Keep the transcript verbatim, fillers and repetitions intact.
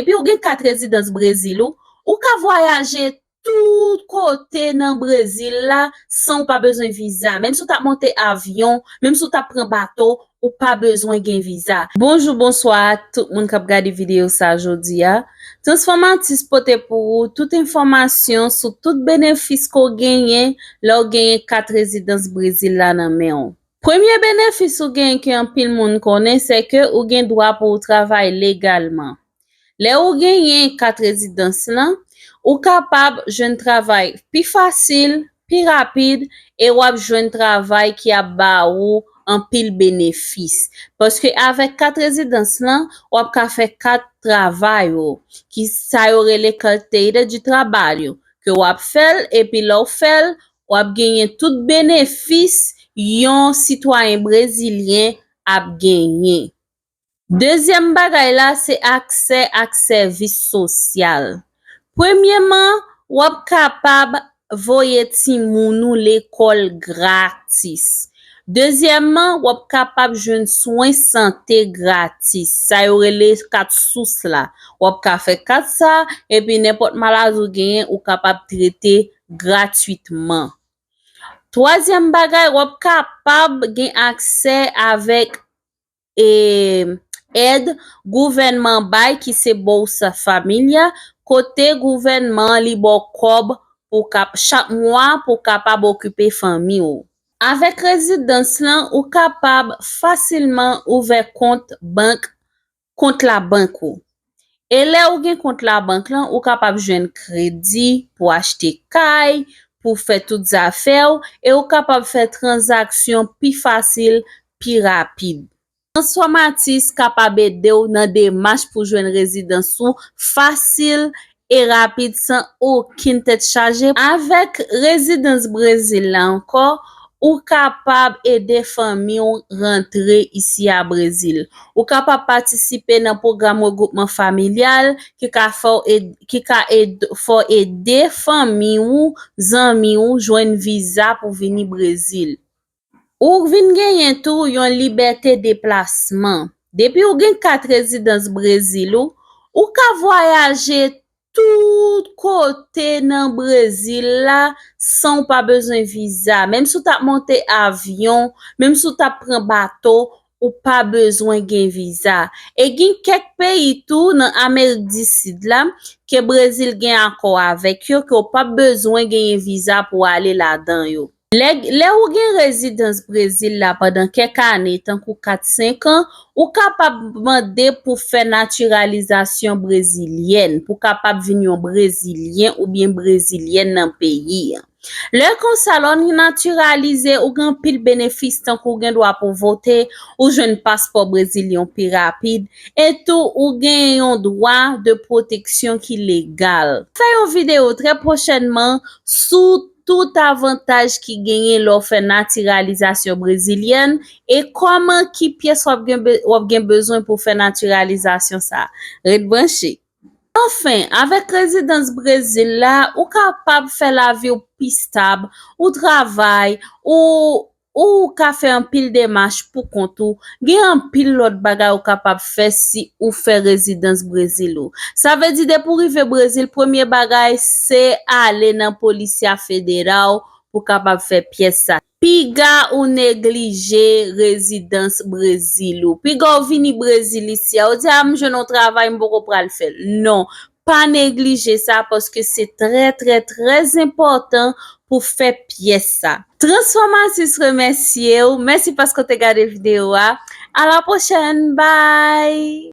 Epi ou gen kat rezidans Brezil ou, ou ka vwayaje tout kote nan Brezil la san ou pa bezwen viza. Menm si ou t ap monte avyon, menm si ou t ap pran bato, ou pa bezwen gen viza. Bonjou, bonswa a tout moun k ap gade videyo sa jodi a. Transfòmatis pote pou ou tout enfòmasyon sou tout benefis ke w genyen lè w genyen kat rezidans Brezil la nan men w. Premye benefis ou genyen ke anpil moun konnen, se ke ou gen dwa pou w travay legalman. Lè ou genyen kat rezidans lan, ou kapab jwenn travay pi fasil, pi rapid, e w ap jwenn travay ki ap ba ou anpil benefis. Paske avèk kat rezidans lan, w ap ka fè kat travay ou, ki sa yo rele carteira de trabalho, ke w ap fè l, epi lè w fè l, w ap genyen tout benefis yon sitwayen brezilyen ap genyen. Dezyèm bagay la, se aksè ak sèvis sosyal. Premyèman, w ap kapab voye timoun ou lekòl gratis. Dezyèmman, w ap kapab jwenn swen sante gratis. Sa yo rele kat sous la. W ap ka fè kat sa, epi nenpòt maladi ou genyen, ou kapab trete gratwitman. Twazyèm bagay, w ap kapab gen aksè avèk e, èd gouvènman bay ki se Bolsa Família, kote gouvènman an li ba w kòb pou kap, chak mwa pou w kapab okipe fanmi w. Avèk rezidans lan, ou kapab fasilman ouvè kont bank, kont labank ou. E lè ou gen kont labank lan, ou kapab jwenn kredi pou achte kay, pou fè tout zafè w, e ou kapab fè tranzaksyon pi fasil, pi rapid. Transfòmatis kapab ede w nan demach pou jwenn rezidans ou fasil e rapid san okenn tèt chaje. Avèk rezidans Brezil la ankò, ou kapab ede fanmi w rantre isi a Brezil. Ou kapab patisipe nan pwogram regwoupman familyal ki ka fè w ed-, ki ka ed-, fè w ede fanmi w, zanmi w jwenn viza pou vini Brezil. Ou vin genyen tou yon libète deplasman. Depi ou gen kat rezidans Brezil ou, ou ka vwayaje tout kote nan Brezil la san w pa bezwen viza. Menm si w t ap monte avyon, menm si w t ap pran bato, ou pa bezwen gen viza. E gen kèk peyi tou nan Amerik di Sid la, ke Brezil gen akò avèk yo, ke w p ap bezwen genyen viza pou w ale ladan yo. Lè, lè ou gen rezidans Brezil la pandan kèk ane, tankou kat, senk an, ou kapab mande pou fè natiralizasyon brezilyèn, pou kapab vin yon Brezilyen oubyen Brezilyèn nan peyi an. Lè konsa, lè w natiralize, ou gen anpil benefis, tankou ou gen dwa pou vote, ou jwenn paspò brezilyen pi rapid, e tou ou gen yon dwa de pwoteksyon ki legal. Fè yon videyo trè pwochènman sou tout avantaj ki genyen lè w fè natiralizasyon brezilyèn e kòman, ki pyès w ap gen be-, w ap gen bezwen pou fè natiralizasyon sa. Ret branche. Anfen, avèk rezidans Brezil la, ou kapab fè lavi w pi stab, ou travay, ou, ou ka fè anpil demach pou kont ou. Gen anpil lòt bagay ou kapab fè si ou fè rezidans Brezil ou. Sa vle di, depi w rive Brezil, premye bagay, se ale nan Polícia Federal pou kapab fè pyès sa. Piga ou neglije rezidans Brezil ou. Piga w vini Brezil isi a, ou di, "A, m jwenn yon travay, m poko pral fè l." Non, pa neglije sa, paske se trè, trè, trè enpòtan pou fè pyès sa. Transfòmatis remèsye w. Mèsi paske w te gade videyo a. A la pwochèn. Bye!